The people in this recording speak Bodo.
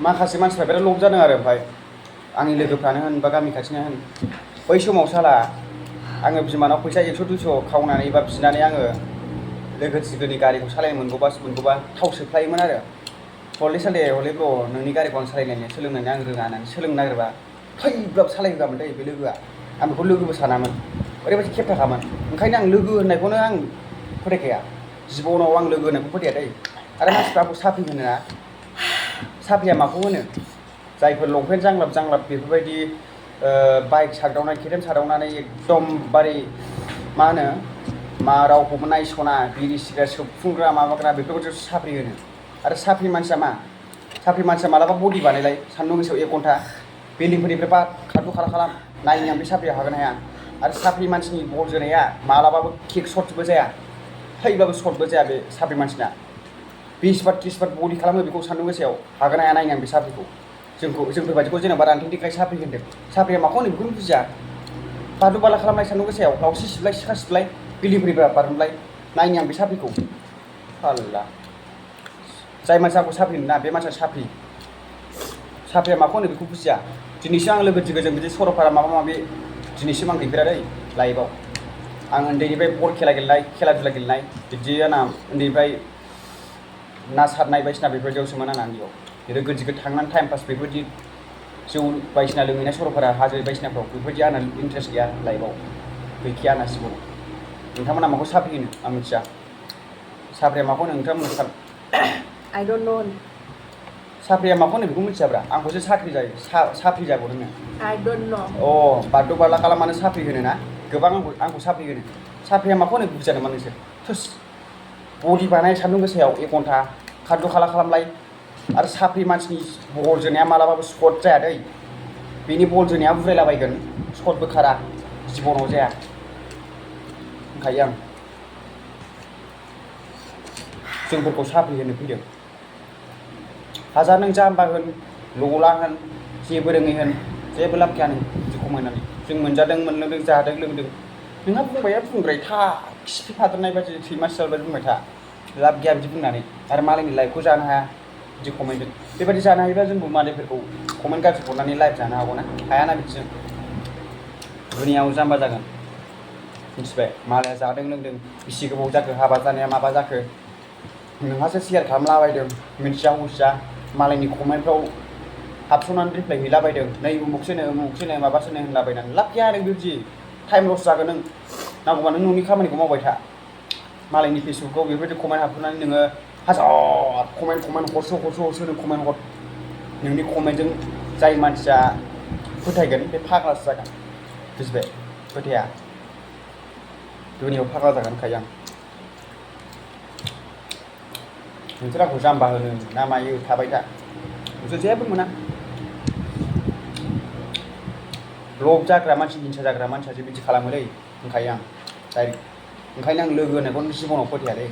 माखासे मानसिफ्रा बिराद लब जादों आरो ओमफ्राय आंनि लोगोफ्रानो होन बा गामि खाथिना होन बै समाव साला आङो बिमानाव फैसा 100-200 खावनानै बा बिनानै आङो लोगो दिगोनि गारिखौ सालायनो मोनगौबा थाव सोफ्लायोमोन आरो हले साले हले ब्र नोंनि गारिखौ आं सालायनायनो सोलोंनानै आं रोङा होननानै सोलोंनो नागिरबा थैब्लाबो सालायहोआमोन दै बे लोगोआ आं बेखौ लोगोबो सानामोन ओरैबायदि खेबथाखामोन ओंखायनो आं लोगो होननायखौनो आं फोथायखाया जिबनाव आं लोगो होननायखौ फोथाया दै आरो मानसिफ्रा आंखौ साफि होनो ना साफिया माखौ होनो जायफोर लंपेन्ट जांलाब बेफोरबायदि बाइक सादावनाय केटेम सादावनानै एकदमबारे मा होनो मा रावखौबो नायस'ना बिरि सिगारेट सोबफुंग्रा माबाग्रा बेफोरखौ साफ्रि होनो आरो साफ्रि मानसिया मा साफ्रि मानसिया मालाबा बडि बानायलाय सान्दुं गोसायाव 1 घन्टा बिल्डिंफोरनिफ्राय बा खारलु खालाम नायनो आं बे साफ्रिया हागोन हाया आरो साफ्रि मानसिनि बल जोनाया मालाबाबो किक सर्टबो जाया थैब्लाबो सर्टबो जाया बे साफ्रि मानसिना 20 बार 30 बार बडि खालामो बेखौ सान्दुं गोसायाव हागोन हाया नायनो आं बे साफ्रिखौ जोंफोरबायदिखौ जेनेबा रानथेंथेंखाय साफ्रि होनदों साफ्रिया माखौ होनो बेखौनो बुजिया बादु बाला खालामनाय सान्दुं गोसायाव लावसि सिबलाय सिखा सिबलाय बिल्डिंफोरनिफ्राय बारनलाय नायनो आं बे साफ्रिखौ हाल्ला जाय मानसिया आंखौ साफ्रि होना बे मानसिया साफ्रिया माखौ होनो बेखौ बुजिया दिनैसो आं लोगो दिगोजों बिदि सरलपारा माबा माबि दिनैसिम आं गैफेराखै लाइफआव आं उन्दैनिफ्राय बल खेला गेलेनाय खेला दुला गेलेनाय बिदि आंना उन्दैनिफ्राय ना सारनाय बायदिसिना बेफोरबायदियावसोमोन आंना उन्दैयाव लोगो दिगो थांनानै टाइम पास बेफोरबायदि जौ बायदिसिना लोंहैनाय सरलपारा हाजो बायदिसिनाफ्राव बेफोरबायदि आंना इन्टारेस्ट गैया लाइफआव गैखाया आंना जिबनाव नोंथांमोना माखौ साफ्रि होनो आं मिथिया साफ्रिया माखौ होनो नोंथांमोन I don't know. साफ्रिया माखौ होनो बेखौ मिथियाब्रा आंखौसो साफ्रि जागौ नोङो I don't know. बारद' बारला खालामनानै साफ्रि होनो ना गोबां आंखौ साफ्रि होनो साफ्रिया माखौ होनो बुजिया नामा नोंसोर थुस बडि बानाय सान्दुं गोसायाव 1 घन्टा खारद' खालामलाय आरो साफ्रि मानसिनि बल जोनाया मालाबाबो सर्ट जाया दै बेनि बल जोनाया बुरायलाबायगोन सर्टबो खारा जिबनाव जाया होनखायो आं जोंफोरखौ साफ्रि होनो फैदों हाजार नों जाम्बा होन लला होन जेबो रोङै होन जेबो लाब गैया नों बिदिखौ मोननानै जों मोनजादों मोनलोंदों जादों लोंदों नोंहा बुंबाय था खिफि फादरनाय बायदि सैमा सियाल बायदि बुंबाय था लाब गैया बिदि बुंनानै आरो मालायनि लाइफखौ जानो हाया बिदि कमेन्टजों बेबायदि जानो हायोबा जोंबो मालायफोरखौ कमेन्ट गाज्रि हरनानै लाइफ जानो हागौना हायाना बिदिजों दुनियाव जाम्बा जागोन मिथिबाय मालाया जादों लोंदों बेसे गोबाव जाखो हाबा जानाया माबा जाखो नोंहासो शेयार खालामलाबायदों मिथिया हसिया मालायनि कमेन्टफ्राव हाबस'नानै रिप्लाय हैलाबायदों नै उमुखसोनो माबासोनो होनलाबायनानै लाब गैया नों बिदि टाइम लस जागोन नों नांगौबा नों न'नि खामानिखौ मावबाय था मालायनि फेसबुकआव बेफोरबायदि कमेन्ट हाबस'नानै नोङो हाजार कमेन्ट हरसो नों कमेन्ट हर नोंनि कमेन्टजों जाय मानसिया फोथायगोन बे फाग्लासो जागोन बुजिबाय फोथाया दुनियाव फाग्ला जागोन होनखायो आं नोंसोर आंखौ जाम्बा होनो ना मायो थाबाय था नोंसोर जेबो मोना लब जाग्रा मानसि हिंसा जाग्रा मानसियासो बिदि खालामोलै होनखायो आं डाइरेक्ट ओंखायनो आं लोगो होननायखौ जिबनाव फोथायालै